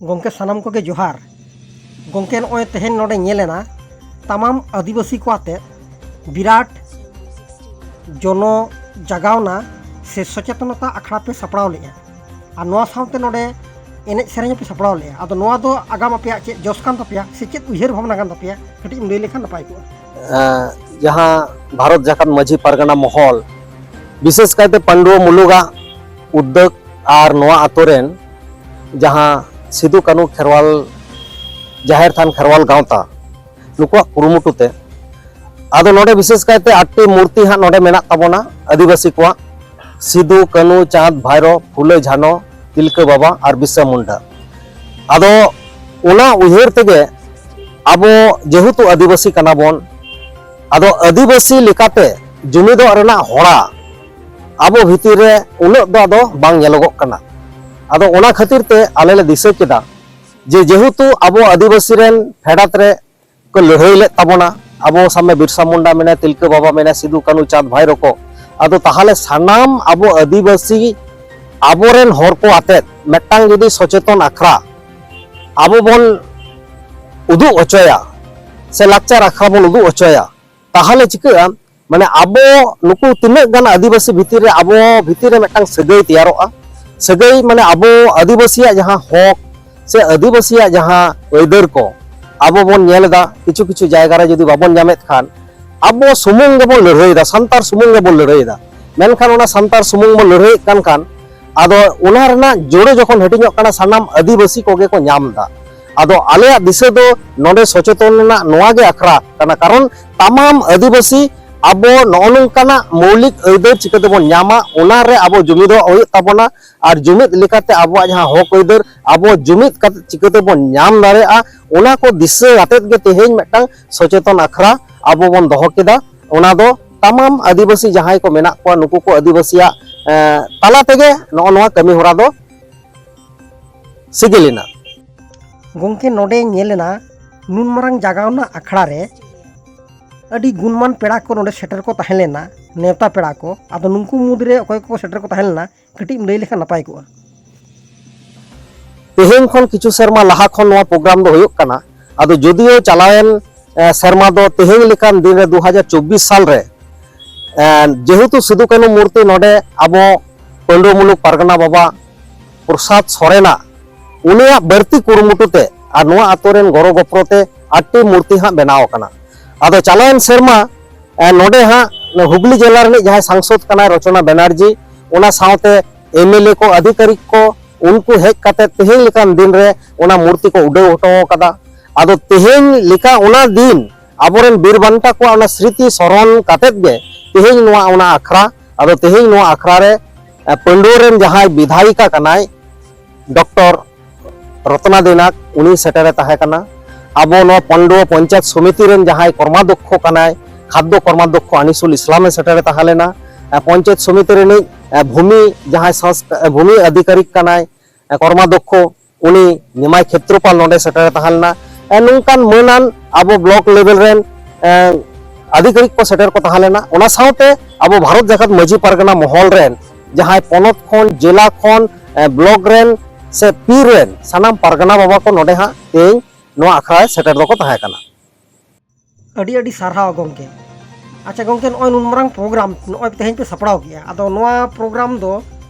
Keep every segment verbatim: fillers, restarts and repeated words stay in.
ᱜᱚᱢᱠᱮ, ᱥᱟᱱᱟᱢ ᱠᱚᱜᱮ ᱡᱚᱦᱟᱨ᱾ ᱜᱚᱢᱠᱮ, ᱱᱚᱜᱼᱚᱭ ᱛᱮᱦᱮᱧ ᱱᱚᱰᱮ ᱧᱮᱞ ᱮᱱᱟ, ᱛᱟᱢᱟᱢ ᱟᱹᱫᱤᱵᱟᱹᱥᱤ ᱠᱚ ᱟᱛᱮ ᱵᱤᱨᱟᱴ ᱡᱚᱱᱚ ᱡᱟᱜᱟᱣᱱᱟ ᱥᱮ ᱥᱚᱪᱮᱛᱚᱱᱚᱛᱟ ᱟᱠᱷᱲᱟ ᱯᱮ ᱥᱟᱯᱲᱟᱣ ᱞᱮᱫᱼᱟ, ᱟᱨ ᱱᱚᱣᱟ ᱥᱟᱶᱛᱮ ᱱᱚᱰᱮ ᱮᱱᱮᱡ ᱥᱮᱨᱮᱧ ᱦᱚᱸᱯᱮ ᱥᱟᱯᱲᱟᱣ ᱞᱮᱫᱼᱟ᱾ ᱟᱫᱚ ᱱᱚᱣᱟ ᱫᱚ ᱟᱜᱟᱢ ᱟᱯᱮᱭᱟᱜ ᱪᱮᱫ ᱡᱚᱥ ᱠᱟᱱ ᱛᱟᱯᱮᱭᱟ ᱥᱮ ᱪᱮᱫ ᱩᱭᱦᱟᱹᱨ ᱵᱷᱟᱵᱽᱱᱟ ᱠᱟᱱ ᱛᱟᱯᱮᱭᱟ? ᱠᱟᱹᱴᱤᱡ ᱮᱢ ᱞᱟᱹᱭ ᱞᱮᱠᱷᱟᱱ ᱱᱟᱯᱟᱭ ᱠᱚᱜᱼᱟ᱾ ᱮᱸ, ᱡᱟᱦᱟᱸ ᱵᱷᱟᱨᱚᱛ ᱡᱟᱠᱟᱛ ᱢᱟᱹᱡᱷᱤ ᱯᱟᱨᱜᱟᱱᱟ ᱢᱚᱦᱚᱞ, ᱵᱤᱥᱮᱥ ᱠᱟᱭᱛᱮ ᱯᱟᱹᱱᱰᱩᱣᱟᱹ ᱢᱩᱞᱩᱜᱟᱜ ᱩᱫᱽᱫᱟᱹᱜᱽ ᱟᱨ ᱱᱚᱣᱟ ᱟᱛᱳ ᱨᱮᱱ ᱡᱟᱦᱟᱸ ᱥᱤᱫᱩ ᱠᱟᱹᱱᱩ ᱠᱷᱮᱨᱣᱟᱞ, ᱡᱟᱦᱮᱨ ᱛᱷᱟᱱ ᱠᱷᱮᱨᱣᱟᱞ ᱜᱟᱶᱛᱟ, ᱱᱩᱠᱩᱣᱟᱜ ᱠᱩᱨᱩᱢᱩᱴᱩ ᱛᱮ᱾ ᱟᱫᱚ ᱱᱚᱰᱮ ᱵᱤᱥᱮᱥ ᱠᱟᱭᱛᱮ ᱟᱴᱴᱤ ᱢᱩᱨᱛᱤ ᱦᱟᱸᱜ ᱱᱚᱰᱮ ᱢᱮᱱᱟᱜ ᱛᱟᱵᱚᱱᱟ ᱟᱹᱫᱤᱵᱟᱹᱥᱤ ᱠᱚᱣᱟᱜ, ᱥᱤᱫᱩ, ᱠᱟᱹᱱᱩ, ᱪᱟᱸᱫᱽ, ᱵᱷᱟᱭᱨᱳ, ᱯᱷᱩᱞᱟᱹ, ᱡᱷᱟᱱᱚ, ᱛᱤᱞᱠᱟᱹ ᱵᱟᱵᱟ ᱟᱨ ᱵᱤᱨᱥᱟ ᱢᱩᱱᱰᱟ᱾ ᱟᱫᱚ ᱚᱱᱟ ᱩᱭᱦᱟᱹᱨ ᱛᱮᱜᱮ ᱟᱵᱚ ᱡᱮᱦᱮᱛᱩ ᱟᱹᱫᱤᱵᱟᱹᱥᱤ ᱠᱟᱱᱟ ᱵᱚᱱ, ᱟᱫᱚ ᱟᱹᱫᱤᱵᱟᱹᱥᱤ ᱞᱮᱠᱟᱛᱮ ᱡᱩᱢᱤᱫᱚᱜ ᱨᱮᱱᱟᱜ ᱦᱚᱨᱟ ᱟᱵᱚ ᱵᱷᱤᱛᱤᱨ ᱨᱮ ᱩᱱᱟᱹᱜ ᱫᱚ ᱟᱫᱚ ᱵᱟᱝ ᱧᱮᱞᱚᱜᱚᱜ ᱠᱟᱱᱟ᱾ ᱟᱫᱚ ᱚᱱᱟ ᱠᱷᱟᱹᱛᱤᱨ ᱛᱮ ᱟᱞᱮ ᱞᱮ ᱫᱤᱥᱟᱹ ᱠᱮᱫᱟ ᱡᱮ ᱡᱮᱦᱮᱛᱩ ᱟᱵᱚ ᱟᱹᱫᱤᱵᱟᱹᱥᱤ ᱨᱮᱱ ᱯᱷᱮᱰᱟᱛ ᱨᱮ ᱠᱚ ᱞᱟᱹᱲᱦᱟᱹᱭ ᱞᱮᱫ ᱛᱟᱵᱚᱱᱟ, ᱟᱵᱚ ᱥᱟᱵ ᱢᱮ ᱵᱤᱨᱥᱟ ᱢᱩᱱᱰᱟ ᱢᱮᱱᱟᱭᱟ, ᱛᱤᱞᱠᱟᱹ ᱵᱟᱵᱟ ᱢᱮᱱᱟᱭᱟ, ᱥᱤᱫᱩ ᱠᱟᱹᱱᱩ ᱪᱟᱸᱫᱽ ᱵᱷᱟᱭᱨᱳ ᱠᱚ, ᱟᱫᱚ ᱛᱟᱦᱚᱞᱮ ᱥᱟᱱᱟᱢ ᱟᱵᱚ ᱟᱹᱫᱤᱵᱟᱹᱥᱤ ᱟᱵᱚᱨᱮᱱ ᱦᱚᱲ ᱠᱚ ᱟᱛᱮᱫ ᱢᱤᱫᱴᱟᱝ ᱡᱩᱫᱤ ᱥᱚᱪᱮᱛᱚᱱ ᱟᱠᱷᱲᱟ ᱟᱵᱚ ᱵᱚᱱ ᱩᱫᱩᱜ ᱦᱚᱪᱚᱭᱟ ᱥᱮ ᱞᱟᱠᱪᱟᱨ ᱟᱠᱷᱲᱟ ᱵᱚᱱ ᱩᱫᱩᱜ ᱦᱚᱪᱚᱭᱟ, ᱛᱟᱦᱚᱞᱮ ᱪᱤᱠᱟᱹᱜᱼᱟ? ᱢᱟᱱᱮ ᱟᱵᱚ ᱱᱩᱠᱩ ᱛᱤᱱᱟᱹᱜ ᱜᱟᱱ ᱟᱹᱫᱤᱵᱟᱹᱥᱤ ᱵᱷᱤᱛᱤᱨ ᱨᱮ ᱟᱵᱚ ᱵᱷᱤᱛᱤᱨ ᱨᱮ ᱢᱤᱫᱴᱟᱝ ᱥᱟᱹᱜᱟᱹᱭ ᱛᱮᱭᱟᱨᱚᱜᱼᱟ᱾ ᱥᱟᱹᱜᱟᱹᱭ ᱢᱟᱱᱮ ᱟᱵᱚ ᱟᱹᱫᱤᱵᱟᱹᱥᱤᱭᱟᱜ ᱡᱟᱦᱟᱸ ᱦᱚᱠ ᱥᱮ ᱟᱹᱫᱤᱵᱟᱹᱥᱤᱭᱟᱜ ᱡᱟᱦᱟᱸ ᱟᱹᱭᱫᱟᱹᱨ ᱠᱚ ᱟᱵᱚ ᱵᱚᱱ ᱧᱮᱞ ᱮᱫᱟ, ᱠᱤᱪᱷᱩ ᱠᱤᱪᱷᱩ ᱡᱟᱭᱜᱟ ᱨᱮ ᱡᱩᱫᱤ ᱵᱟᱵᱚᱱ ᱧᱟᱢᱮᱫ ᱠᱷᱟᱱ, ᱟᱵᱚ ᱥᱩᱢᱩᱝ ᱜᱮᱵᱚᱱ ᱞᱟᱹᱲᱦᱟᱹᱭᱮᱫᱟ, ᱥᱟᱱᱛᱟᱲ ᱥᱩᱢᱩᱝ ᱜᱮᱵᱚᱱ ᱞᱟᱹᱲᱦᱟᱹᱭᱮᱫᱟ᱾ ᱢᱮᱱᱠᱷᱟᱱ ᱚᱱᱟ ᱥᱟᱱᱛᱟᱲ ᱥᱩᱢᱩᱝ ᱵᱚᱱ ᱞᱟᱹᱲᱦᱟᱹᱭᱮᱫ ᱠᱟᱱ ᱠᱷᱟᱱ, ᱟᱫᱚ ᱚᱱᱟ ᱨᱮᱱᱟᱜ ᱡᱳᱨᱮ ᱡᱚᱠᱷᱚᱱ ᱦᱟᱹᱴᱤᱧᱚᱜ ᱠᱟᱱᱟ, ᱥᱟᱱᱟᱢ ᱟᱹᱫᱤᱵᱟᱹᱥᱤ ᱠᱚᱜᱮ ᱠᱚ ᱧᱟᱢ ᱮᱫᱟ᱾ ᱟᱫᱚ ᱟᱞᱮᱭᱟᱜ ᱫᱤᱥᱟᱹ ᱫᱚ ᱱᱚᱰᱮ ᱥᱚᱪᱮᱛᱚᱱ ᱨᱮᱱᱟᱜ ᱱᱚᱣᱟ ᱜᱮ ᱟᱠᱷᱲᱟ ᱠᱟᱱᱟ, ᱠᱟᱨᱚᱱ ᱛᱟᱢᱟᱢ ᱟᱹᱫᱤᱵᱟᱹᱥᱤ ᱟᱵᱚ ᱱᱚᱜᱼᱚ ᱱᱚᱝᱠᱟᱱᱟᱜ ᱢᱳᱣᱞᱤᱠ ᱟᱹᱭᱫᱟᱹᱨ ᱪᱤᱠᱟᱹ ᱛᱮᱵᱚᱱ ᱧᱟᱢᱟ, ᱚᱱᱟ ᱨᱮ ᱟᱵᱚ ᱡᱩᱢᱤᱫᱚᱜ ᱦᱩᱭᱩᱜ ᱛᱟᱵᱚᱱᱟ᱾ ᱟᱨ ᱡᱩᱢᱤᱫ ᱞᱮᱠᱟᱛᱮ ᱟᱵᱚᱣᱟᱜ ᱡᱟᱦᱟᱸ ᱦᱚᱠ ᱟᱹᱭᱫᱟᱹᱨ ᱟᱵᱚ ᱡᱩᱢᱤᱫ ᱠᱟᱛᱮ ᱪᱤᱠᱟᱹ ᱛᱮᱵᱚᱱ ᱧᱟᱢ ᱫᱟᱲᱮᱭᱟᱜᱼᱟ, ᱚᱱᱟ ᱠᱚ ᱫᱤᱥᱟᱹ ᱟᱛᱮᱫ ᱜᱮ ᱛᱮᱦᱮᱧ ᱢᱤᱫᱴᱟᱝ ᱥᱚᱪᱮᱛᱚᱱ ᱟᱠᱷᱲᱟ ᱟᱵᱚ ᱵᱚᱱ ᱫᱚᱦᱚ ᱠᱮᱫᱟ᱾ ᱚᱱᱟ ᱫᱚ ᱛᱟᱢᱟᱢ ᱟᱹᱫᱤᱵᱟᱹᱥᱤ ᱡᱟᱦᱟᱸᱭ ᱠᱚ ᱢᱮᱱᱟᱜ ᱠᱚᱣᱟ, ᱱᱩᱠᱩ ᱠᱚ ᱟᱹᱫᱤᱵᱟᱹᱥᱤᱭᱟᱜ, ᱮᱸ, ᱛᱟᱞᱟ ᱛᱮᱜᱮ ᱱᱚᱜᱼᱚ ᱱᱚᱣᱟ ᱠᱟᱹᱢᱤ ᱦᱚᱨᱟ ᱫᱚ ᱥᱤᱜᱤᱞ ᱮᱱᱟ᱾ ᱜᱚᱢᱠᱮ, ᱱᱚᱰᱮ ᱧᱮᱞ ᱮᱱᱟ, ᱱᱩᱱ ᱢᱟᱨᱟᱝ ᱡᱟᱜᱟᱣᱱᱟ ᱟᱠᱷᱲᱟ ᱨᱮ ᱟᱹᱰᱤ ᱜᱩᱱᱢᱟᱱ ᱯᱮᱲᱟ ᱠᱚ ᱱᱚᱰᱮ ᱥᱮᱴᱮᱨ ᱠᱚ ᱛᱟᱦᱮᱸ ᱞᱮᱱᱟ, ᱱᱮᱣᱛᱟ ᱯᱮᱲᱟ ᱠᱚ᱾ ᱟᱫᱚ ᱱᱩᱠᱩ ᱢᱩᱫᱽᱨᱮ ᱚᱠᱚᱭ ᱠᱚᱠᱚ ᱥᱮᱴᱮᱨ ᱠᱚ ᱛᱟᱦᱮᱸ ᱞᱮᱱᱟ, ᱠᱟᱹᱴᱤᱡ ᱮᱢ ᱞᱟᱹᱭ ᱞᱮᱠᱷᱟᱱ ᱱᱟᱯᱟᱭ ᱠᱚᱜᱼᱟ᱾ ᱛᱮᱦᱮᱧ ᱠᱷᱚᱱ ᱠᱤᱪᱷᱩ ᱥᱮᱨᱢᱟ ᱞᱟᱦᱟ ᱠᱷᱚᱱ ᱱᱚᱣᱟ ᱯᱨᱳᱜᱨᱟᱢ ᱫᱚ ᱦᱩᱭᱩᱜ ᱠᱟᱱᱟ᱾ ᱟᱫᱚ ᱡᱚᱫᱤᱭᱳ ᱪᱟᱞᱟᱣᱮᱱ ᱮ, ᱥᱮᱨᱢᱟ ᱫᱚ ᱛᱮᱦᱮᱧ ᱞᱮᱠᱟᱱ ᱫᱤᱱ ᱨᱮ ᱫᱩ ᱦᱟᱡᱟᱨ ᱪᱚᱵᱵᱤᱥ ᱥᱟᱞ ᱨᱮ, ᱮ, ᱡᱮᱦᱮᱛᱩ ᱥᱤᱫᱩ ᱠᱟᱹᱱᱦᱩ ᱢᱩᱨᱛᱤ ᱱᱚᱰᱮ ᱟᱵᱚ ᱯᱟᱹᱱᱰᱩᱣᱟᱹ ᱢᱩᱞᱩᱠ ᱯᱟᱨᱜᱟᱱᱟ ᱵᱟᱵᱟ ᱯᱨᱚᱥᱟᱫᱽ ᱥᱚᱨᱮᱱᱟᱜ, ᱩᱱᱤᱭᱟᱜ ᱵᱟᱹᱲᱛᱤ ᱠᱩᱨᱩᱢᱩᱴᱩ ᱛᱮ ᱟᱨ ᱱᱚᱣᱟ ᱟᱛᱳ ᱨᱮᱱ ᱜᱚᱲᱚ ᱜᱚᱯᱚᱲᱚ ᱛᱮ ᱟᱴᱴᱤ ᱢᱩᱨᱛᱤ ᱦᱟᱸᱜ ᱵᱮᱱᱟᱣ ᱟᱠᱟᱱᱟ᱾ ᱟᱫᱚ ᱪᱟᱞᱟᱣᱮᱱ ᱥᱮᱨᱢᱟ, ᱮ, ᱱᱚᱰᱮ ᱦᱟᱸᱜ ᱦᱩᱜᱽᱞᱤ ᱡᱮᱞᱟ ᱨᱤᱱᱤᱡ ᱡᱟᱦᱟᱸᱭ ᱥᱟᱝᱥᱚᱫ ᱠᱟᱱᱟᱭ ᱨᱚᱪᱚᱱᱟ ᱵᱮᱱᱟᱨᱡᱤ, ᱚᱱᱟ ᱥᱟᱶᱛᱮ ᱮᱢ ᱮᱞ ᱮ ᱠᱚ, ᱟᱫᱷᱤᱠᱟᱨᱤᱠ ᱠᱚ, ᱩᱱᱠᱩ ᱦᱮᱡ ᱠᱟᱛᱮ ᱛᱮᱦᱮᱧ ᱞᱮᱠᱟᱱ ᱫᱤᱱ ᱨᱮ ᱚᱱᱟ ᱢᱩᱨᱛᱤ ᱠᱚ ᱩᱰᱟᱹᱣ ᱦᱚᱴᱚ ᱟᱠᱟᱫᱟ᱾ ᱟᱫᱚ ᱛᱮᱦᱮᱧ ᱞᱮᱠᱟ ᱚᱱᱟ ᱫᱤᱱ ᱟᱵᱚᱨᱮᱱ ᱵᱤᱨ ᱵᱟᱱᱴᱟ ᱠᱚᱣᱟᱜ ᱚᱱᱟ ᱥᱨᱤᱛᱤ ᱥᱚᱨᱚᱱ ᱠᱟᱛᱮᱫ ᱜᱮ ᱛᱮᱦᱮᱧ ᱱᱚᱣᱟ ᱚᱱᱟ ᱟᱠᱷᱲᱟ, ᱟᱫᱚ ᱛᱮᱦᱮᱧ ᱱᱚᱣᱟ ᱟᱠᱷᱲᱟ ᱨᱮ, ᱮ, ᱯᱟᱹᱱᱰᱩᱣᱟᱹ ᱨᱮᱱ ᱡᱟᱦᱟᱸᱭ ᱵᱤᱫᱷᱟᱭᱤᱠᱟ ᱠᱟᱱᱟᱭ ᱰᱚᱠᱴᱚᱨ ᱨᱚᱛᱱᱟ ᱫᱮᱱᱟᱜ, ᱩᱱᱤ ᱥᱮᱴᱮᱨᱮ ᱛᱟᱦᱮᱸ ᱠᱟᱱᱟ᱾ ᱟᱵᱚ ᱱᱚᱣᱟ ᱯᱟᱹᱱᱰᱩᱣᱟᱹ ᱯᱚᱧᱪᱟᱭᱮᱛ ᱥᱚᱢᱤᱛᱤ ᱨᱮᱱ ᱡᱟᱦᱟᱸᱭ ᱠᱚᱨᱢᱟᱫᱷᱚᱠᱠᱷᱚ ᱠᱟᱱᱟᱭ, ᱠᱷᱟᱫᱽᱫᱚ ᱠᱚᱨᱢᱟᱫᱷᱚᱠᱠᱷᱚ ᱟᱱᱤᱥᱩᱞ ᱤᱥᱞᱟᱢᱮ ᱥᱮᱴᱮᱨᱮ ᱛᱟᱦᱮᱸ ᱞᱮᱱᱟ᱾ ᱮ, ᱯᱚᱧᱪᱟᱭᱮᱛ ᱥᱚᱢᱤᱛᱤ ᱨᱤᱱᱤᱡ, ᱮ, ᱵᱷᱩᱢᱤ ᱡᱟᱦᱟᱸᱭ ᱥᱚᱝᱥ-, ᱮ, ᱵᱷᱩᱢᱤ ᱟᱫᱷᱤᱠᱟᱨᱤᱠ ᱠᱟᱱᱟᱭ, ᱮ, ᱠᱚᱨᱢᱟᱫᱷᱚᱠᱠᱷᱚ, ᱩᱱᱤ ᱱᱤᱢᱟᱭ ᱠᱷᱮᱛᱨᱚᱯᱟᱞ ᱱᱚᱰᱮ ᱥᱮᱴᱮᱨᱮ ᱛᱟᱦᱮᱸ ᱞᱮᱱᱟ᱾ ᱮ, ᱱᱚᱝᱠᱟᱱ ᱢᱟᱹᱱᱟᱱ ᱟᱵᱚ ᱵᱞᱚᱠ ᱞᱮᱵᱮᱞ ᱨᱮᱱ, ᱮ, ᱟᱫᱷᱤᱠᱟᱨᱤᱠ ᱠᱚ ᱥᱮᱴᱮᱨ ᱠᱚ ᱛᱟᱦᱮᱸ ᱞᱮᱱᱟ᱾ ᱚᱱᱟ ᱥᱟᱶᱛᱮ ᱟᱵᱚ ᱵᱷᱟᱨᱚᱛ ᱡᱟᱠᱟᱛ ᱢᱟᱹᱡᱷᱤ ᱯᱟᱨᱜᱟᱱᱟ ᱢᱚᱦᱚᱞ ᱨᱮᱱ ᱡᱟᱦᱟᱸᱭ ᱯᱚᱱᱚᱛ ᱠᱷᱚᱱ, ᱡᱮᱞᱟ ᱠᱷᱚᱱ, ᱮ, ᱵᱞᱚᱠ ᱨᱮᱱ ᱥᱮ ᱯᱤᱲ ᱨᱮᱱ ᱥᱟᱱᱟᱢ ᱯᱟᱨᱜᱟᱱᱟ ᱵᱟᱵᱟ ᱠᱚ ᱱᱚᱰᱮ ᱦᱟᱸᱜ ᱛᱮᱦᱮᱧ ᱱᱚᱣᱟ ᱟᱠᱷᱲᱟ ᱨᱮ ᱥᱮᱴᱮᱨ ᱫᱚᱠᱚ ᱛᱟᱦᱮᱸ ᱠᱟᱱᱟ᱾ ᱟᱹᱰᱤ ᱟᱹᱰᱤ ᱥᱟᱨᱦᱟᱣ ᱜᱚᱢᱠᱮ᱾ ᱟᱪᱪᱷᱟ ᱜᱚᱢᱠᱮ, ᱱᱚᱜᱼᱚᱭ ᱱᱩᱱ ᱢᱟᱨᱟᱝ ᱯᱨᱳᱜᱨᱟᱢ ᱱᱚᱜᱼᱚᱭ ᱛᱮᱦᱮᱧ ᱯᱮ ᱥᱟᱯᱲᱟᱣ ᱠᱮᱜᱼᱟ, ᱟᱫᱚ ᱱᱚᱣᱟ ᱯᱨᱳᱜᱨᱟᱢ ᱫᱚ,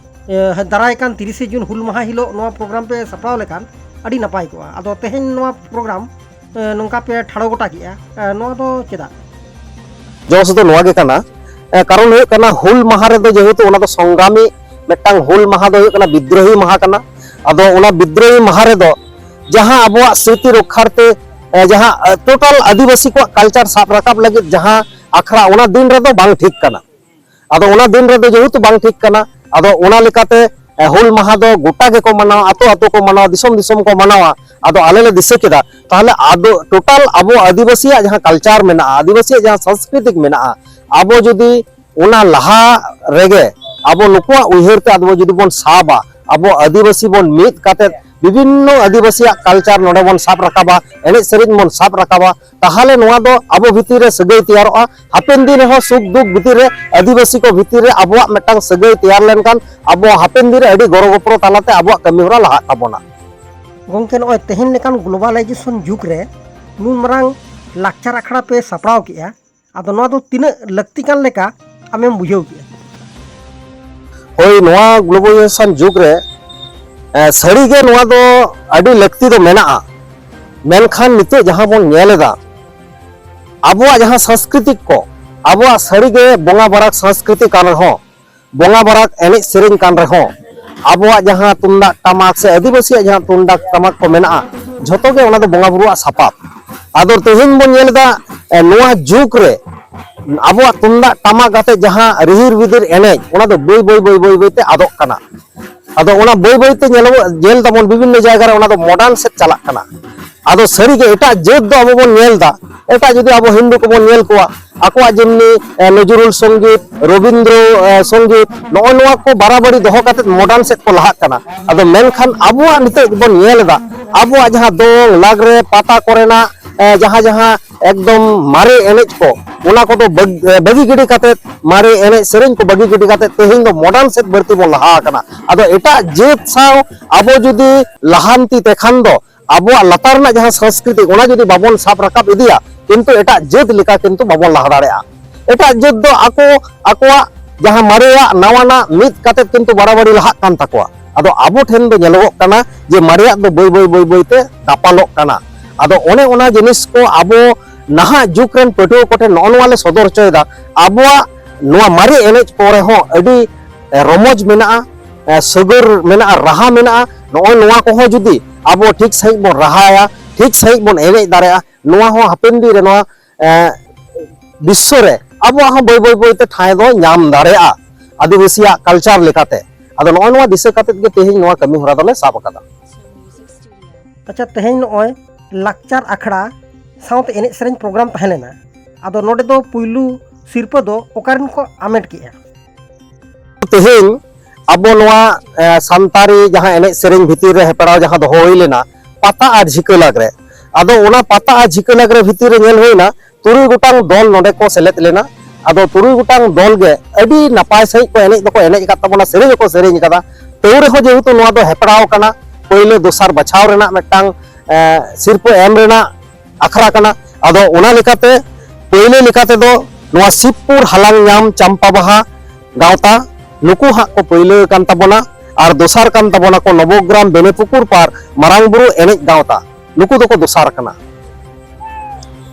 ᱮ, ᱫᱟᱨᱟᱭ ᱠᱟᱱ ᱛᱤᱨᱤᱥᱮ ᱡᱩᱱ ᱦᱩᱞ ᱢᱟᱦᱟ ᱦᱤᱞᱳᱜ ᱱᱚᱣᱟ ᱯᱨᱳᱜᱨᱟᱢ ᱯᱮ ᱥᱟᱯᱲᱟᱣ ᱞᱮᱠᱷᱟᱱ ᱟᱹᱰᱤ ᱱᱟᱯᱟᱭ ᱠᱚᱜᱼᱟ᱾ ᱟᱫᱚ ᱛᱮᱦᱮᱧ ᱱᱚᱣᱟ ᱯᱨᱳᱜᱨᱟᱢ, ᱮ, ᱱᱚᱝᱠᱟ ᱯᱮ ᱴᱷᱟᱲᱚ ᱜᱚᱴᱟ ᱠᱮᱜᱼᱟ, ᱮ, ᱱᱚᱣᱟ ᱫᱚ ᱪᱮᱫᱟᱜ? ᱡᱚᱥ ᱫᱚ ᱱᱚᱣᱟ ᱜᱮ ᱠᱟᱱᱟ, ᱮ, ᱠᱟᱨᱚᱱ ᱦᱩᱭᱩᱜ ᱠᱟᱱᱟ, ᱦᱩᱞ ᱢᱟᱦᱟ ᱨᱮᱫᱚ ᱡᱮᱦᱮᱛᱩ ᱚᱱᱟ ᱫᱚ ᱥᱚᱝᱜᱨᱟᱢᱤ ᱢᱤᱫᱴᱟᱝ ᱦᱩᱞ ᱢᱟᱦᱟ ᱫᱚ ᱦᱩᱭᱩᱜ ᱠᱟᱱᱟ, ᱵᱤᱫᱽᱨᱳᱦᱤ ᱢᱟᱦᱟ ᱠᱟᱱᱟ᱾ ᱟᱫᱚ ᱚᱱᱟ ᱵᱤᱫᱽᱨᱳᱦᱤ ᱢᱟᱦᱟ ᱨᱮᱫᱚ ᱡᱟᱦᱟᱸ ᱟᱵᱚᱣᱟᱜ ᱥᱢᱨᱤᱛᱤ ᱨᱚᱠᱠᱷᱟᱨᱛᱮ, ᱮ, ᱡᱟᱦᱟᱸ, ᱮ, ᱴᱳᱴᱟᱞ ᱟᱹᱫᱤᱵᱟᱹᱥᱤ ᱠᱚᱣᱟᱜ ᱠᱟᱞᱪᱟᱨ ᱥᱟᱵ ᱨᱟᱠᱟᱵ ᱞᱟᱹᱜᱤᱫ ᱡᱟᱦᱟᱸ ᱟᱠᱷᱲᱟ, ᱚᱱᱟ ᱫᱤᱱ ᱨᱮᱫᱚ ᱵᱟᱝ ᱴᱷᱤᱠ ᱠᱟᱱᱟ᱾ ᱟᱫᱚ ᱚᱱᱟ ᱫᱤᱱ ᱨᱮᱫᱚ ᱡᱮᱦᱮᱛᱩ ᱵᱟᱝ ᱴᱷᱤᱠ ᱠᱟᱱᱟ, ᱟᱫᱚ ᱚᱱᱟ ᱞᱮᱠᱟᱛᱮ, ᱮ, ᱦᱩᱞ ᱢᱟᱦᱟ ᱫᱚ ᱜᱚᱴᱟ ᱜᱮᱠᱚ ᱢᱟᱱᱟᱣᱟ, ᱟᱛᱳ ᱟᱛᱳ ᱠᱚ ᱢᱟᱱᱟᱣᱟ, ᱫᱤᱥᱚᱢ ᱫᱤᱥᱚᱢ ᱠᱚ ᱢᱟᱱᱟᱣᱟ᱾ ᱟᱫᱚ ᱟᱞᱮ ᱞᱮ ᱫᱤᱥᱟᱹ ᱠᱮᱫᱟ, ᱛᱟᱦᱚᱞᱮ ᱟᱫᱚ ᱴᱳᱴᱟᱞ ᱟᱵᱚ ᱟᱹᱫᱤᱵᱟᱹᱥᱤᱭᱟᱜ ᱡᱟᱦᱟᱸ ᱠᱟᱞᱪᱟᱨ ᱢᱮᱱᱟᱜᱼᱟ, ᱟᱹᱫᱤᱵᱟᱹᱥᱤᱭᱟᱜ ᱡᱟᱦᱟᱸ ᱥᱚᱝᱥᱠᱨᱤᱛᱤᱠ ᱢᱮᱱᱟᱜᱼᱟ, ᱟᱵᱚ ᱡᱩᱫᱤ ᱚᱱᱟ ᱞᱟᱦᱟ ᱨᱮᱜᱮ ᱟᱵᱚ ᱱᱩᱠᱩᱣᱟᱜ ᱩᱭᱦᱟᱹᱨ ᱛᱮ ᱟᱵᱚ ᱡᱩᱫᱤ ᱵᱚᱱ ᱥᱟᱵᱟ, ᱟᱵᱚ ᱟᱹᱫᱤᱵᱟᱹᱥᱤ ᱵᱚᱱ ᱢᱤᱫ ᱠᱟᱛᱮ ᱵᱤᱵᱷᱤᱱᱱᱚ ᱟᱹᱫᱤᱵᱟᱹᱥᱤᱭᱟᱜ ᱠᱟᱞᱪᱟᱨ ᱱᱚᱰᱮ ᱵᱚᱱ ᱥᱟᱵ ᱨᱟᱠᱟᱵᱟ, ᱮᱱᱮᱡ ᱥᱮᱨᱮᱧ ᱵᱚᱱ ᱥᱟᱵ ᱨᱟᱠᱟᱵᱟ, ᱛᱟᱦᱚᱞᱮ ᱱᱚᱣᱟ ᱫᱚ ᱟᱵᱚ ᱵᱷᱤᱛᱤᱨ ᱨᱮ ᱥᱟᱹᱜᱟᱹᱭ ᱛᱮᱭᱟᱨᱚᱜᱼᱟ᱾ ᱦᱟᱯᱮᱱ ᱫᱤᱱ ᱨᱮᱦᱚᱸ ᱥᱩᱠ ᱫᱩᱠ ᱵᱷᱤᱛᱤᱨ ᱨᱮ ᱟᱹᱫᱤᱵᱟᱹᱥᱤ ᱠᱚ ᱵᱷᱤᱛᱤᱨ ᱨᱮ ᱟᱵᱚᱣᱟᱜ ᱢᱤᱫᱴᱟᱝ ᱥᱟᱹᱜᱟᱹᱭ ᱛᱮᱭᱟᱨ ᱞᱮᱱᱠᱷᱟᱱ ᱟᱵᱚ ᱦᱟᱯᱮᱱ ᱫᱤᱱ ᱨᱮ ᱟᱹᱰᱤ ᱜᱚᱲᱚ ᱜᱚᱯᱚᱲᱚ ᱛᱟᱞᱟᱛᱮ ᱟᱵᱚᱣᱟᱜ ᱠᱟᱹᱢᱤ ᱦᱚᱨᱟ ᱞᱟᱦᱟᱜ ᱛᱟᱵᱚᱱᱟ᱾ ᱜᱚᱢᱠᱮ, ᱱᱚᱜᱼᱚᱭ ᱛᱮᱦᱮᱧ ᱞᱮᱠᱟᱱ globalization ᱡᱩᱜᱽ ᱨᱮ ᱱᱩᱱ ᱢᱟᱨᱟᱝ ᱞᱟᱠᱪᱟᱨ ᱟᱠᱷᱲᱟ ᱯᱮ ᱥᱟᱯᱲᱟᱣ ᱠᱮᱜᱼᱟ, ᱟᱫᱚ ᱱᱚᱣᱟ ᱫᱚ ᱛᱤᱱᱟᱹᱜ ᱞᱟᱹᱠᱛᱤ ᱠᱟᱱ ᱞᱮᱠᱟ ᱟᱢᱮᱢ ᱵᱩᱡᱷᱟᱹᱣ ᱠᱮᱜᱼᱟ? ᱦᱳᱭ, ᱱᱚᱣᱟ globalization ᱡᱩᱜᱽ ᱨᱮ, ᱮ, ᱥᱟᱹᱨᱤᱜᱮ ᱱᱚᱣᱟ ᱫᱚ ᱟᱹᱰᱤ ᱞᱟᱹᱠᱛᱤ ᱫᱚ ᱢᱮᱱᱟᱜᱼᱟ᱾ ᱢᱮᱱᱠᱷᱟᱱ ᱱᱤᱛᱚᱜ ᱡᱟᱦᱟᱸ ᱵᱚᱱ ᱧᱮᱞ ᱮᱫᱟ, ᱟᱵᱚᱣᱟᱜ ᱡᱟᱦᱟᱸ ᱥᱟᱝᱥᱠᱨᱤᱛᱤᱠ ᱠᱚ, ᱟᱵᱚᱣᱟᱜ ᱥᱟᱹᱨᱤᱜᱮ ᱵᱚᱸᱜᱟ ᱵᱟᱨᱟᱠ ᱥᱟᱝᱥᱠᱨᱤᱛᱤ ᱠᱟᱱ ᱨᱮᱦᱚᱸ, ᱵᱚᱸᱜᱟ ᱵᱟᱨᱟᱠ ᱮᱱᱮᱡ ᱥᱮᱨᱮᱧ ᱠᱟᱱ ᱨᱮᱦᱚᱸ, ᱟᱵᱚᱣᱟᱜ ᱡᱟᱦᱟᱸ ᱛᱩᱢᱫᱟᱜ ᱴᱟᱢᱟᱠ ᱥᱮ ᱟᱹᱫᱤᱵᱟᱹᱥᱤᱭᱟᱜ ᱡᱟᱦᱟᱸ ᱛᱩᱢᱫᱟᱜ ᱴᱟᱢᱟᱠ ᱠᱚ ᱢᱮᱱᱟᱜᱼᱟ, ᱡᱷᱚᱛᱚ ᱜᱮ ᱚᱱᱟ ᱫᱚ ᱵᱚᱸᱜᱟ ᱵᱩᱨᱩᱣᱟᱜ ᱥᱟᱯᱟᱵ᱾ ᱟᱫᱚ ᱛᱮᱦᱮᱧ ᱵᱚᱱ ᱧᱮᱞ ᱮᱫᱟ, ᱮ, ᱱᱚᱣᱟ ᱡᱩᱜᱽ ᱨᱮ ᱟᱵᱚᱣᱟᱜ ᱛᱩᱢᱫᱟᱜ ᱴᱟᱢᱟᱠ ᱟᱛᱮ ᱡᱟᱦᱟᱸ ᱨᱤᱦᱤᱨ ᱵᱤᱫᱤᱨ ᱮᱱᱮᱡ, ᱚᱱᱟ ᱫᱚ ᱵᱟᱹᱭ ᱵᱟᱹᱭ ᱵᱟᱹᱭ ᱵᱟᱹᱭ ᱵᱟᱹᱭ ᱛᱮ ᱟᱫᱚᱜ ᱠᱟᱱᱟ᱾ ᱟᱫᱚ ᱚᱱᱟ ᱵᱟᱹᱭ ᱵᱟᱹᱭ ᱛᱮ ᱧᱮᱞᱚᱜ, ᱧᱮᱞ ᱫᱟᱵᱚᱱ ᱵᱤᱵᱷᱤᱱᱱᱚ ᱡᱟᱭᱜᱟ ᱨᱮ ᱚᱱᱟ ᱫᱚ modern ᱥᱮᱫ ᱪᱟᱞᱟᱜ ᱠᱟᱱᱟ᱾ ᱟᱫᱚ ᱥᱟᱹᱨᱤᱜᱮ ᱮᱴᱟᱜ ᱡᱟᱹᱛ ᱫᱚ ᱟᱵᱚ ᱵᱚᱱ ᱧᱮᱞ ᱮᱫᱟ, ᱮᱴᱟᱜ ᱡᱩᱫᱤ ᱟᱵᱚ ᱦᱤᱱᱫᱩ ᱠᱚᱵᱚᱱ ᱧᱮᱞ ᱠᱚᱣᱟ, ᱟᱠᱚᱣᱟᱜ ᱡᱮᱢᱱᱤ, ᱮ, ᱱᱚᱡᱨᱩᱞ ᱥᱚᱝᱜᱤᱛ, ᱨᱚᱵᱤᱱᱫᱨᱚ, ᱮ, ᱥᱚᱝᱜᱤᱛ, ᱱᱚᱜᱼᱚ ᱱᱚᱣᱟ ᱠᱚ ᱵᱟᱨᱟᱵᱟᱨᱤ ᱫᱚᱦᱚ ᱠᱟᱛᱮ modern ᱥᱮᱫ ᱠᱚ ᱞᱟᱦᱟᱜ ᱠᱟᱱᱟ᱾ ᱟᱫᱚ ᱢᱮᱱᱠᱷᱟᱱ ᱟᱵᱚᱣᱟᱜ ᱱᱤᱛᱚᱜ ᱵᱚᱱ ᱧᱮᱞ ᱮᱫᱟ, ᱟᱵᱚᱣᱟᱜ ᱡᱟᱦᱟᱸ ᱫᱚᱝ, ᱞᱟᱜᱽᱲᱮ, ᱯᱟᱛᱟ ᱠᱚᱨᱮᱱᱟᱜ, ᱮ, ᱡᱟᱦᱟᱸ, ᱡᱟᱦᱟᱸ ᱮᱠᱫᱚᱢ ᱢᱟᱨᱮ ᱮᱱᱮᱡ ᱠᱚ, ᱚᱱᱟ ᱠᱚᱫᱚ ᱵᱟᱹᱜ-, ᱮ, ᱵᱟᱹᱜᱤ ᱜᱤᱰᱤ ᱠᱟᱛᱮ, ᱢᱟᱨᱮ ᱮᱱᱮᱡ ᱥᱮᱨᱮᱧ ᱠᱚ ᱵᱟᱹᱜᱤ ᱜᱤᱰᱤ ᱠᱟᱛᱮ ᱛᱮᱦᱮᱧ ᱫᱚ modern ᱥᱮᱫ ᱵᱟᱹᱲᱛᱤ ᱵᱚᱱ ᱞᱟᱦᱟ ᱟᱠᱟᱱᱟ᱾ ᱟᱫᱚ ᱮᱴᱟᱜ ᱡᱟᱹᱛ ᱥᱟᱶ ᱟᱵᱚ ᱡᱩᱫᱤ ᱞᱟᱦᱟᱱᱛᱤ ᱛᱮᱠᱷᱟᱱ ᱫᱚ ᱟᱵᱚᱣᱟᱜ ᱞᱟᱛᱟᱨ ᱨᱮᱱᱟᱜ ᱡᱟᱦᱟᱸ ᱥᱟᱝᱥᱠᱨᱤᱛᱤ, ᱚᱱᱟ ᱡᱩᱫᱤ ᱵᱟᱵᱚᱱ ᱥᱟᱵ ᱨᱟᱠᱟᱵ ᱤᱫᱤᱭᱟ, ᱠᱤᱱᱛᱩ ᱮᱴᱟᱜ ᱡᱟᱹᱛ ᱞᱮᱠᱟ ᱠᱤᱱᱛᱩ ᱵᱟᱵᱚᱱ ᱞᱟᱦᱟ ᱫᱟᱲᱮᱭᱟᱜᱼᱟ᱾ ᱮᱴᱟᱜ ᱡᱟᱹᱛ ᱫᱚ ᱟᱠᱚ ᱟᱠᱚᱣᱟᱜ ᱡᱟᱦᱟᱸ ᱢᱟᱨᱮᱭᱟᱜ ᱱᱟᱣᱟᱱᱟᱜ ᱢᱤᱫ ᱠᱟᱛᱮ ᱠᱤᱱᱛᱩ ᱵᱟᱨᱟᱵᱟᱨᱤ ᱞᱟᱦᱟᱜ ᱠᱟᱱ ᱛᱟᱠᱚᱣᱟ᱾ ᱟᱫᱚ ᱟᱵᱚ ᱴᱷᱮᱱ ᱫᱚ ᱧᱮᱞᱚᱜᱚᱜ ᱠᱟᱱᱟ ᱡᱮ ᱢᱟᱨᱮᱭᱟᱜ ᱫᱚ ᱵᱟᱹᱭ ᱵᱟᱹᱭ ᱵᱟᱹᱭ ᱵᱟᱹᱭ ᱛᱮ ᱫᱟᱯᱟᱞᱚᱜ ᱠᱟᱱᱟ᱾ ᱟᱫᱚ ᱚᱱᱮ ᱚᱱᱟ ᱡᱤᱱᱤᱥ ᱠᱚ ᱟᱵᱚ ᱱᱟᱦᱟᱜ ᱡᱩᱜᱽ ᱨᱮᱱ ᱯᱟᱹᱴᱷᱩᱣᱟᱹ ᱠᱚᱴᱷᱮᱱ ᱱᱚᱜᱼᱚ ᱱᱚᱣᱟ ᱞᱮ ᱥᱚᱫᱚᱨ ᱦᱚᱪᱚᱭᱮᱫᱟ, ᱟᱵᱚᱣᱟᱜ ᱱᱚᱣᱟ ᱢᱟᱨᱮ ᱮᱱᱮᱡ ᱠᱚᱨᱮ ᱦᱚᱸ ᱟᱹᱰᱤ, ᱮ, ᱨᱚᱢᱚᱡᱽ ᱢᱮᱱᱟᱜᱼᱟ, ᱮ, ᱥᱟᱹᱜᱟᱹᱨ ᱢᱮᱱᱟᱜᱼᱟ, ᱨᱟᱦᱟ ᱢᱮᱱᱟᱜᱼᱟ᱾ ᱱᱚᱜᱼᱚ ᱱᱚᱣᱟ ᱠᱚᱦᱚᱸ ᱡᱩᱫᱤ ᱟᱵᱚ ᱴᱷᱤᱠ ᱥᱟᱺᱦᱤᱡ ᱵᱚᱱ ᱨᱟᱦᱟᱭᱟ, ᱴᱷᱤᱠ ᱥᱟᱺᱦᱤᱡ ᱵᱚᱱ ᱮᱱᱮᱡ ᱫᱟᱲᱮᱭᱟᱜᱼᱟ, ᱱᱚᱣᱟ ᱦᱚᱸ ᱦᱟᱯᱮᱱ ᱫᱤᱱ ᱨᱮ ᱱᱚᱣᱟ, ᱮ, ᱵᱤᱥᱥᱚ ᱨᱮ ᱟᱵᱚᱣᱟᱜ ᱦᱚᱸ ᱵᱟᱹᱭ ᱵᱟᱹᱭ ᱵᱟᱹᱭ ᱛᱮ ᱴᱷᱟᱶ ᱫᱚ ᱧᱟᱢ ᱫᱟᱲᱮᱭᱟᱜᱼᱟ ᱟᱹᱫᱤᱵᱟᱹᱥᱤᱭᱟᱜ culture ᱞᱮᱠᱟᱛᱮ᱾ ᱟᱫᱚ ᱱᱚᱜᱼᱚ ᱱᱚᱣᱟ ᱫᱤᱥᱟᱹ ᱠᱟᱛᱮᱫ ᱜᱮ ᱛᱮᱦᱮᱧ ᱱᱚᱣᱟ ᱠᱟᱹᱢᱤ ᱦᱚᱨᱟ ᱫᱚᱞᱮ ᱥᱟᱵ ᱟᱠᱟᱫᱟ᱾ ᱟᱪᱪᱷᱟ, ᱛᱮᱦᱮᱧ ᱱᱚᱜᱼᱚᱭ ᱞᱟᱠᱪᱟᱨ ᱟᱠᱷᱲᱟ ᱥᱟᱶᱛᱮ ᱮᱱᱮᱡ ᱥᱮᱨᱮᱧ program ᱛᱟᱦᱮᱸ ᱞᱮᱱᱟ, ᱟᱫᱚ ᱱᱚᱰᱮ ᱫᱚ ᱯᱩᱭᱞᱩ ᱥᱤᱨᱯᱟᱹ ᱫᱚ ᱚᱠᱟ ᱨᱮᱱ ᱠᱚ ᱟᱢᱮᱴ ᱠᱮᱜᱼᱟ? ᱛᱮᱦᱮᱧ ᱟᱵᱚ ᱱᱚᱣᱟ, ᱮ, ᱥᱟᱱᱛᱟᱲᱤ ᱡᱟᱦᱟᱸ ᱮᱱᱮᱡ ᱥᱮᱨᱮᱧ ᱵᱷᱤᱛᱤᱨ ᱨᱮ ᱦᱮᱯᱨᱟᱣ ᱡᱟᱦᱟᱸ ᱫᱚᱦᱚ ᱦᱩᱭ ᱞᱮᱱᱟ, ᱯᱟᱛᱟ ᱟᱨ ᱡᱷᱤᱠᱟᱹ ᱞᱟᱜᱽᱨᱮ, ᱟᱫᱚ ᱚᱱᱟ ᱯᱟᱛᱟ ᱟᱨ ᱡᱷᱤᱠᱟᱹ ᱞᱟᱜᱽᱨᱮ ᱵᱷᱤᱛᱤᱨ ᱨᱮ ᱧᱮᱞ ᱦᱩᱭᱱᱟ, ᱛᱩᱨᱩᱭ ᱜᱚᱴᱟᱝ ᱫᱚᱞ ᱱᱚᱰᱮ ᱠᱚ ᱥᱮᱞᱮᱫ ᱞᱮᱱᱟ᱾ ᱟᱫᱚ ᱛᱩᱨᱩᱭ ᱜᱚᱴᱟᱝ ᱫᱚᱞ ᱜᱮ ᱟᱹᱰᱤ ᱱᱟᱯᱟᱭ ᱥᱟᱺᱦᱤᱡ ᱠᱚ ᱮᱱᱮᱡ ᱫᱚᱠᱚ ᱮᱱᱮᱡ ᱟᱠᱟᱫ ᱛᱟᱵᱚᱱᱟ, ᱥᱮᱨᱮᱧ ᱦᱚᱸᱠᱚ ᱥᱮᱨᱮᱧ ᱟᱠᱟᱫᱟ᱾ ᱛᱟᱹᱣ ᱨᱮᱦᱚᱸ ᱡᱮᱦᱮᱛᱩ ᱱᱚᱣᱟ ᱫᱚ ᱦᱮᱯᱨᱟᱣ ᱠᱟᱱᱟ, ᱯᱳᱭᱞᱳ ᱫᱚᱥᱟᱨ ᱵᱟᱪᱷᱟᱣ ᱨᱮᱱᱟᱜ ᱢᱤᱫᱴᱟᱝ ᱮ, ᱥᱤᱨᱯᱟᱹ ᱮᱢ ᱨᱮᱱᱟᱜ ᱟᱠᱷᱲᱟ ᱠᱟᱱᱟ᱾ ᱟᱫᱚ ᱚᱱᱟ ᱞᱮᱠᱟᱛᱮ ᱯᱳᱭᱞᱳ ᱞᱮᱠᱟᱛᱮᱫᱚ ᱱᱚᱣᱟ ᱥᱤᱵᱽᱯᱩᱨ ᱦᱟᱞᱟᱝ ᱧᱟᱢ ᱪᱟᱢᱯᱟ ᱵᱟᱦᱟ ᱜᱟᱶᱛᱟ, ᱱᱩᱠᱩ ᱦᱟᱸᱜ ᱠᱚ ᱯᱟᱹᱭᱞᱟᱹ ᱟᱠᱟᱱ ᱛᱟᱵᱚᱱᱟ᱾ ᱟᱨ ᱫᱚᱥᱟᱨ ᱠᱟᱱ ᱛᱟᱵᱚᱱᱟ ᱠᱚ ᱱᱚᱵᱚᱜᱨᱟᱢ ᱵᱮᱱᱮ ᱯᱩᱠᱩᱨ ᱯᱟᱨ ᱢᱟᱨᱟᱝ ᱵᱩᱨᱩ ᱮᱱᱮᱡ ᱜᱟᱶᱛᱟ, ᱱᱩᱠᱩ ᱫᱚᱠᱚ ᱫᱚᱥᱟᱨ ᱠᱟᱱᱟ᱾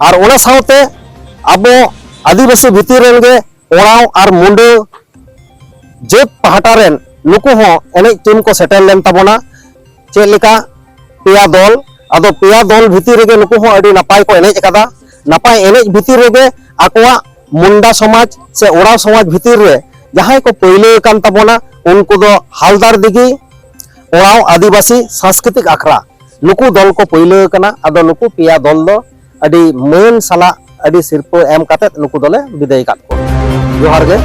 ᱟᱨ ᱚᱱᱟ ᱥᱟᱶᱛᱮ ᱟᱵᱚ ᱟᱹᱫᱤᱵᱟᱹᱥᱤ ᱵᱷᱤᱛᱤᱨ ᱨᱮᱱ ᱜᱮ ᱳᱨᱟᱸᱣ ᱟᱨ ᱢᱩᱸᱰᱟᱹ ᱡᱟᱹᱛ ᱯᱟᱦᱴᱟ ᱨᱮᱱ ᱱᱩᱠᱩ ᱦᱚᱸ ᱮᱱᱮᱡ ᱴᱤᱢ ᱠᱚ ᱥᱮᱴᱮᱨ ᱞᱮᱱ ᱛᱟᱵᱚᱱᱟ᱾ ᱪᱮᱫ ᱞᱮᱠᱟ ᱯᱮᱭᱟ ᱫᱚᱞ, ᱟᱫᱚ ᱯᱮᱭᱟ ᱫᱚᱞ ᱵᱷᱤᱛᱤᱨ ᱨᱮᱜᱮ ᱱᱩᱠᱩ ᱦᱚᱸ ᱟᱹᱰᱤ ᱱᱟᱯᱟᱭ ᱠᱚ ᱮᱱᱮᱡ ᱟᱠᱟᱫᱟ᱾ ᱱᱟᱯᱟᱭ ᱮᱱᱮᱡ ᱵᱷᱤᱛᱤᱨ ᱨᱮᱜᱮ ᱟᱠᱚᱣᱟᱜ ᱢᱩᱱᱰᱟ ᱥᱚᱢᱟᱡᱽ ᱥᱮ ᱳᱨᱟᱸᱣ ᱥᱚᱢᱟᱡᱽ ᱵᱷᱤᱛᱤᱨ ᱨᱮ ᱡᱟᱦᱟᱸᱭ ᱠᱚ ᱯᱟᱹᱭᱞᱟᱹ ᱟᱠᱟᱱ ᱛᱟᱵᱚᱱᱟ, ᱩᱱᱠᱩ ᱫᱚ ᱦᱟᱞᱫᱟᱨ ᱫᱤᱜᱷᱤ ᱳᱨᱟᱸᱣ ᱟᱹᱫᱤᱵᱟᱹᱥᱤ ᱥᱟᱝᱥᱠᱨᱤᱛᱤᱠ ᱟᱠᱷᱲᱟ, ᱱᱩᱠᱩ ᱫᱚᱞ ᱠᱚ ᱯᱟᱹᱭᱞᱟᱹ ᱟᱠᱟᱱᱟ᱾ ᱟᱫᱚ ᱱᱩᱠᱩ ᱯᱮᱭᱟ ᱫᱚᱞ ᱫᱚ ᱟᱹᱰᱤ ᱢᱟᱹᱱ ᱥᱟᱞᱟᱜ ᱟᱹᱰᱤ ᱥᱤᱨᱯᱟᱹ ᱮᱢ ᱠᱟᱛᱮᱫ ᱱᱩᱠᱩ ᱫᱚᱞᱮ ᱵᱤᱫᱟᱹᱭ ᱟᱠᱟᱫ ᱠᱚᱣᱟ᱾ ᱡᱚᱦᱟᱨ ᱜᱮ᱾